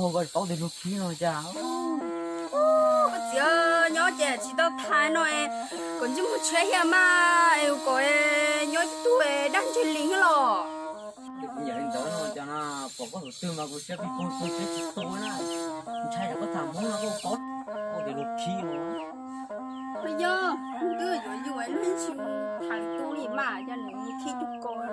Koj paub tias luag khib no cas. Koj txiv, nyob ces tsis tau thaiv no, kom ntsej muag tshiab hiam mas es kom nyob ib tug dag ntseg li thiab los. Yam li ntawd no cas na, pom koj tus twg mas kuv siab pib pug tug siab tsis tu na. Ntshai tsam koj tham Hmoob no koj paub, paub tias luag khib no. Yog, twb yuav yus luag tsis tham li tub li mas cas nws khib cuag ko los.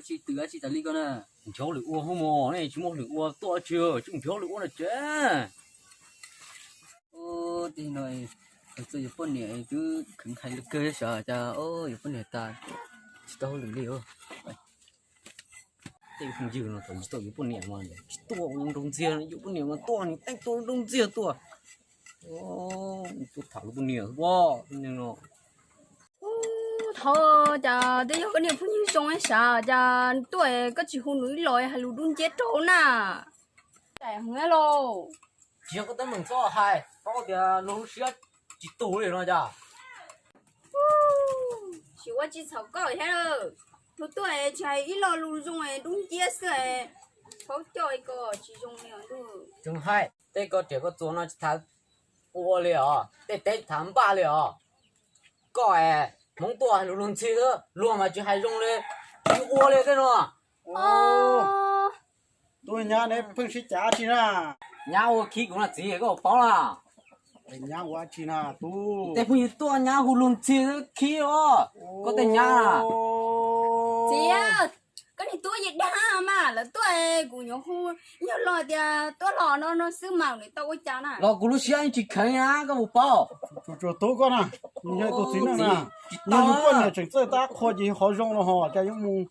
Tsis tw dab tsi tas li ko na. Nrhiav lwm ua hauj mos ne, tsis muaj lwm ua tuaj tsi, tsis nrhiav lwm ua na tsev. Tej no, txawm yuav poj niam twb kheev hais li kawg xyov cas yuav poj niam tas tsis tau hauj lwm li. Tej phooj ywg no thaum tsis tau yuav poj niam mas tsis tuaj ua zoo nraug ntxiag, yuav poj niam mas tuaj nws teej tuaj zoo nraug ntxiag tuaj. Tuaj tham lub poj niam ua no. Thov cas twb yog koj niag phooj ywg zoo sav cas tuaj koj tsis hu nws ib los hais lus dub nciab rau na. Tsis yog koj teeb meem txhob hais, paub tias luag lub siab tsis tu li no cas. Tsis ua tsis txhaum koj thiab, tus tuaj tsis hais ib lo lus zoo dub nciab xwb, paub coj ko tsis zoo li os ntuj. Tseem hais tej ko riam ko txuas no tsis tham ua li os, tej teb tsis tham npaj li os. Koj es Hmoob tuaj hais lus luag ntxhi xwb, luag mas tsis hais zoo li, tsis ua li tej no. Tub nyab neb pheej sib cav tsi na. Nyab ua khib kuv na txiv, koj paub na. Nyab ua tsi na tub? Tej phooj ywg tuaj nyab hu luag ntxhi khib os, koj tej nyab. Txiv, koj niag tub yeej dag mas lawv tuaj kuv nyuam hu, yog los tias tuaj los no no xwb mas nws tau ua cas na. Los kuv lub siab yeej tsis kheev na koj puas paub. Tsuas tsuas tub koj na, nws yog tus txiv neej na, yog yus poj niam tseem txawj tab qhua ces yog qhov zoo los ho cas yuav mus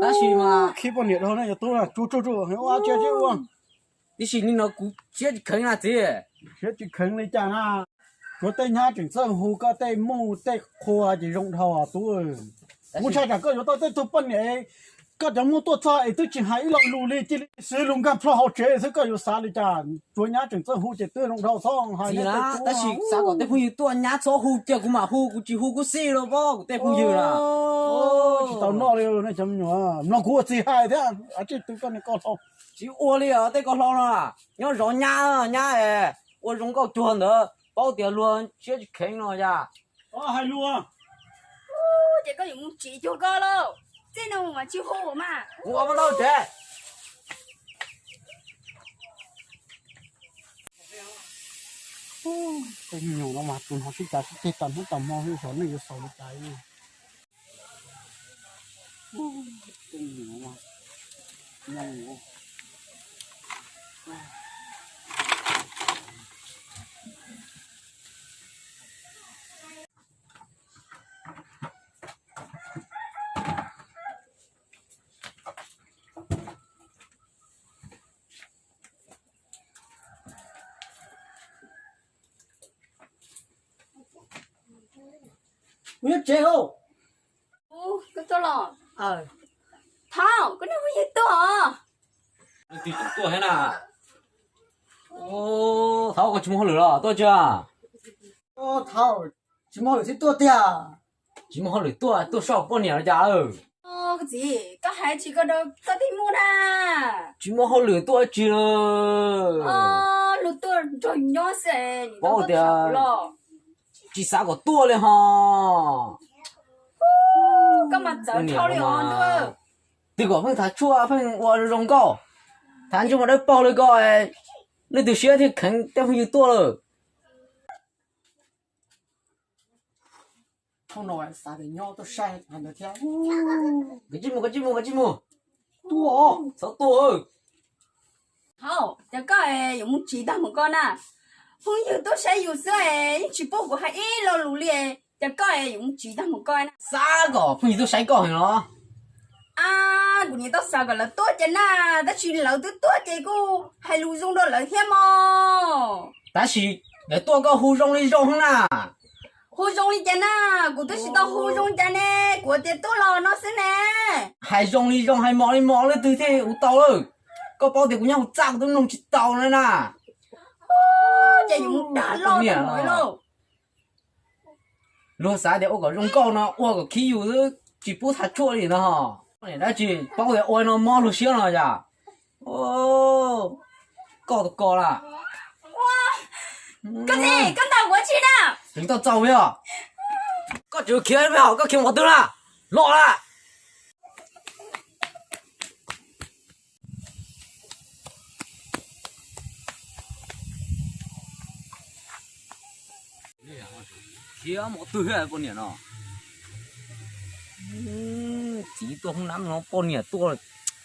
tab sis mas khib poj niam dhau ne yog tub na, tsuas tsuas tsuas ua tsi tsi ua. Tiam sis li no kuv siab tsis kheev na txiv. Siab tsis kheev li cas na, tsuav tej nyab tseem txawj hu koj tej muj tej qhua ces zoo dhau tub. Kuv ntshai tsam koj yuav tau tej tug poj niam, koj cov muj tuaj txog es twb tsis hais ib lo lus li cia li siv lus nkag plho hauv tsev xwb koj yuav xav li cas, tsuav nyab tseem txawj hu ces twb zoo dhau txhob hais li. Tab sis xav kom tej phooj ywg tuaj nyab txhob hu kiag kuv mam hu, kuv tsis hu kuv xij los pob kuv tej phooj ywg na. Tsis tau noj li nej cov me nyuam, mloog kuv ua txiv hais thiab, tsij tw koj niag koj hlau. Tsis ua li os tej koj hlau no, nyob zov nyab, nyab es ua zoo nkauj cuag ntawd paub tias luag siab tsis kheev no yog. Hais lus. Ces koj yuav mus tsim cuag koj lauj, txij no mus mas tsis hu mas. Ua ntau tsev. Tej me nyuam no mas tus no sib cav sib ceg tas hnub tas hmo xwb, xyov nej yuav xaus li cas li. Kuv nyob tsev lauj. Koj tuaj los? Thov koj niag phooj ywg tuaj os. Leej twg tseem tuaj thiab na? Thov koj tsis muaj hauj lwm los tuaj tsis? Thov tsis muaj hauj lwm thiab tuaj tiag. Tsis muaj hauj lwm tuaj, tuaj soj poj niam los cas? Koj txiv, koj hais tsis koj rau koj tej muj na. Tsis muaj hauj lwm tuaj tsis lawm. Luag tuaj nrog nyob xwb, paub tias tsis xav kom tuaj li ho. Koj mas txawv dhau li os. Twb kom pheej tham tshuaj pheej ua zoo nkauj, tham ntsej muag dawb paug li ko, leej twg siab thiaj kheev tej phooj ywg tuaj lawm. Thaum no xav tias nyob tuaj saib ntawd thiab. Koj tsij mus, koj tsij mus, koj tsij mus. Tuaj, txhob tuaj. Hauj, cas koj yuav mus tsis tag mus koj na? Phooj ywg tuaj saib yus xwb es yeej tsis pub kuv hais ib lo lus li, cas koj yuav mus tsis tag mus koj na? Xav kom phooj ywg tuaj saib koj heev los? A, kuv nim tau xav kom lawv tuaj ces na, tab sis lawv twb tuaj ces kuj hais lus zoo rau lawv thiab mog. Tab sis lawv tuaj koj hu zoo li zoo na. Hu zoo li cas na? Kuv twb tsis tau hu zoo cas ne, kuv tias tuaj los no xwb ne. Hais zoo li zoo, hais mos li mos, leej twg thiaj hu tau lawm? Koj paub tias kuv nyob hauv txaj kuv twb mloog tsis tau na na. Ces yus dag loj niam lauj. Luag xav tias ua kom zoo nkauj no ua kom khib yus xwb, tsis pub thav tshuaj li no. Niam dab tsi paub tias ua no mob luag siab no yom? Koj tus ko lawm. Koj txiv, koj ntaus kuv tsi na? Tseem tau txaus yog? Koj tseem khiav me hom, koj khiav mus qhov twg na? Los lawm. Khiav mus qhov twg thiab poj niam no? Txiv tuaj hoob nab no, poj niam tuaj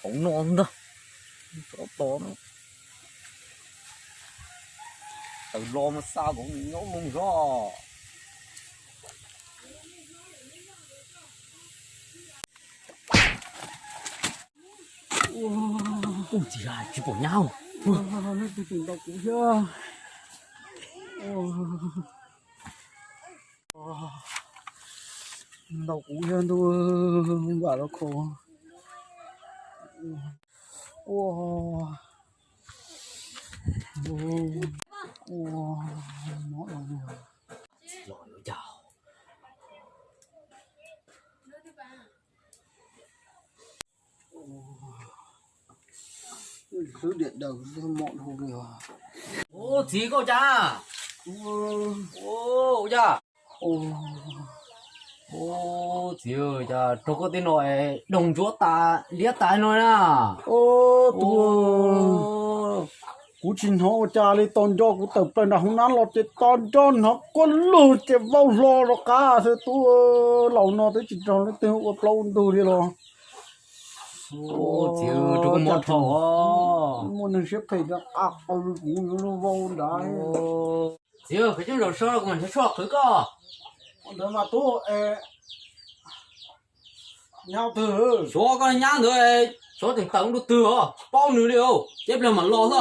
hauv no ntag. Tsov to no. Tawm los mas xa kom nyob loo zog. Ub, txiv, tsis pom nyab. Leej twg tseem ntaus kuv thiab? Ntaus kuv thiab ntuj, vam los kho. Ua, ua, mob no. Xwb diam daws mob dhau li os. Ub, txiv, koj ua cas? Ua cas? Ub, txiv, cas raug koj tej no doog ntsuab tas liab tas no na. Ub, tus, kuv tsis hnov ua cas li, tos nco kuv tawm plaws nram hoob nab los ces tos nco hnov quaj lug ces vau hlo rov qab xwb. Tus laus no twb tsis raug leej twg ua plaub ua ntug li los. Txiv, raug koj mob dhau. Muaj neeg siab phem a qw kuv yuav luag vau nrad. Txiv, qhwv coj zaum so kuv mam nrhiav tshuaj qhwv koj. Ntawd mas tub, nyab twg? Xyov koj nyab ntawd, xyov tseem tawm ntu twg os, tsis paub nws li os, ces pliag mam los xwb.